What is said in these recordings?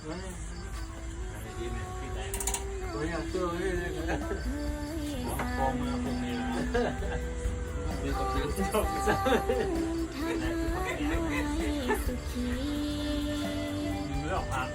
ໂອ້ຍ ເອົາເສື້ອໄວ້ເລີຍ ເອົາກອງມາ ເອົາກົງນີ້ລະ ເອົາໄປກັບເດີນ ເລືອກພັກ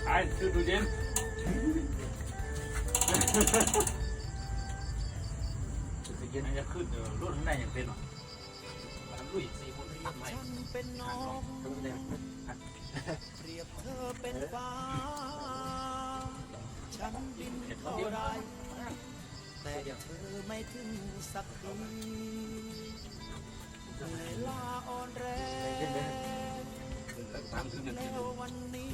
ອ້າຍ ຊື້ຕູ້ເຢັນ ຕູ້ເຢັນໃຫ້ຈະຂຶ້ນ ເອີ ລົດຂ້າງໃນຍັງເປັນຫວາ? ລຸຍສີ່ຄົນ ລົດໃໝ່ ເປັນນ້ອງ ປຽບເທີເປັນຟ້າ ເອີ ແຕ່ເທີໄມ່ເຖິງສັກທີ ເວລາອ່ອນແຮງ ແລ້ວວັນນີ້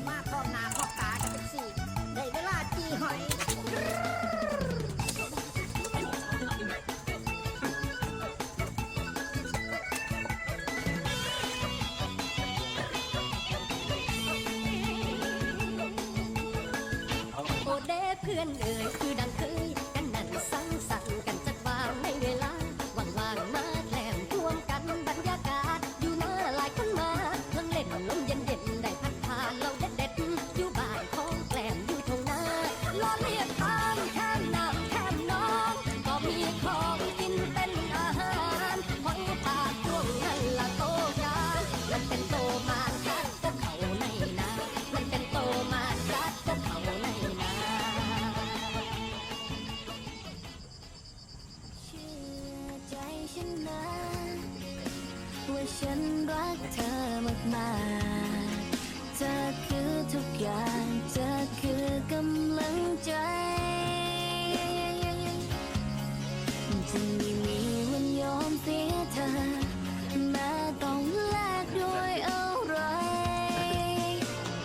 ມາພ້ອມໜ້າພ້ອມຕາກັນຈັ່ງຊີ້ ໄດ້ເວລາຈີ່ຫອຍ. ໂອເດເພື່ອນເອີຍ ຄືດັ່ງເຄີຍ ກັນນັ້ນສັງສັນກັນຈັກວ່າງໃນເວລາວ່າງໆ ມາແລ້ມລວມກັນ ບັນຍາກາດຢູ່ໜ້າຫຼາຍຄົນມາ ເທິງເຫຼັ້ນລົມເຢັນໆ ໄດ້ພັດພາເຫຼົ້າເດັດໆ ຢູ່ບ້ານຂອງແກ້ມຢູ່ທົ່ງນາ ລອດລຽບຕາມແຄມນ້ຳແຄມໜອງ ກໍມີຂອງກິນເປັນອາຫານ ຫອຍປາກ ປວກນັ້ນລະໂຕກາ ມັນເປັນໂຕມານກັດ ພວກເຂົາໃນນາ ມັນເປັນໂຕມານກັດ ພວກເຂົາໃນນາ. ເຊື່ອໃຈສັນນາ ວ່າສັນຮັກເທີມາກໆ ເທີຄືທຸກຢ່າງ ເທີຄືກຳລັງໃຈ ຈະໄມ່ມີວັນຍອມເສຍເທີ ແມ້ຕ້ອງແລກດ້ວຍອະໄລ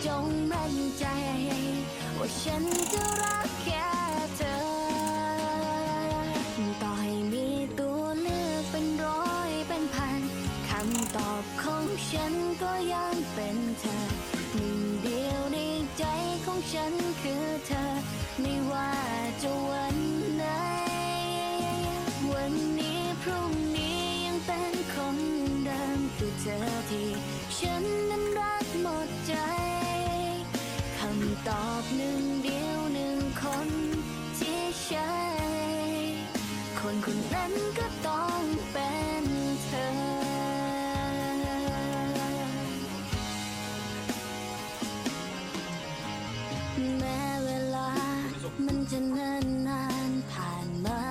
ຈົ່ງໝັ້ນໃຈວ່າສັນຈະຮັກແຄ່ເທີ ຕໍ່ໃຫ້ມີຕົວເລືອກເປັນຮ້ອຍເປັນພັນ ຄຳຕອບຂອງສັນກໍຍັງເປັນເທີ ໜຶ່ງດຽວໃນໃຈຂອງສັນຄືເທີ ໄມ່ວ່າຈະວັນໃດ ວັນນີ້ ພລຸ້ງນີ້ ຍັງເປັນຄົນເດີມ ຄືເທີທີ່ ฉันนั้นรักหมดใจ คำตอบหนึ่งเดียวหนึ่งคนที่ใช่ คนคนนั้นก็ต้องเป็นเธอ แม้เวลามันจะเนิ่นนานผ่านมา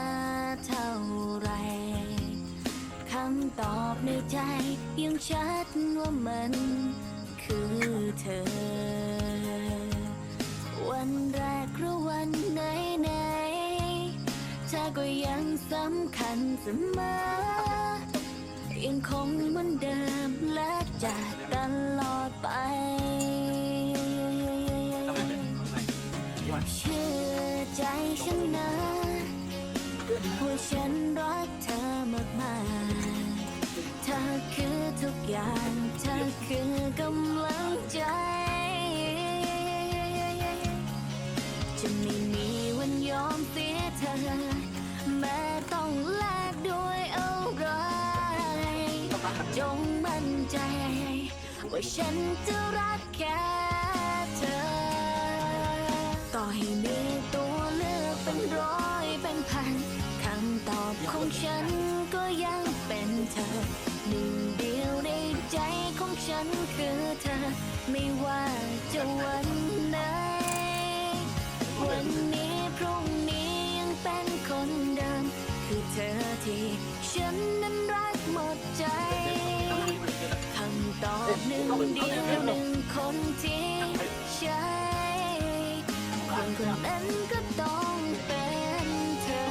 เท่าไหร่ คำตอบในใจยังชัดว่ามันคือเธอ วันแรกหรือวันไหนๆ เธอก็ยังสำคัญเสมอ ยังคงเหมือนเดิมและจะตลอดไป เชื่อใจฉันนะ ว่าฉันรักเธอมากๆ เธอคือทุกอย่าง เธอคือกำลังใจ จะไม่มีวันยอมเสียเธอ แม้ต้องแลกด้วยอะไร จงมั่นใจ ว่าฉันจะรักแค่เธอ ต่อให้มีตัวเลือกเป็นร้อยเป็นพัน คำตอบของฉันก็ยังเป็นเธอ หนึ่งเดียวในใจของฉันคือเธอ ไม่ว่าจะวันไหน วันนี้พรุ่งนี้ยังเป็นคนเดิม คือเธอที่ฉันนั้นรักหมดใจ คำตอบหนึ่งเดียวหนึ่งคนที่ใช่ คนคนนั้นก็ต้องเป็นเธอ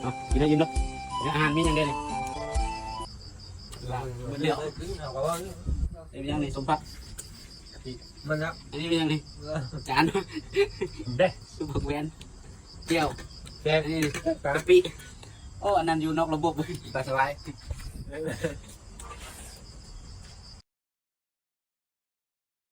โอ้ ເອົາ ກິນໃຫ້ອີ່ມເດີ. ອາຫານມີຫຍັງແດ່ນີ້? ເບິດແລ້ວ. ເປັນຫຍັງນີ້? ສົມຜັກ. ມັນນະ ອັນນີ້ເປັນຫຍັງນີ້? ຈານເດ້. ຊຸບບັກແວ່ນ. ແຈ່ວ. ແຈ່ວ. ອັນນີ້ກະປິ. ໂອ້ ອັນນັ້ນຢູ່ນອກລະບົບ. ປາສະຫວາຍ.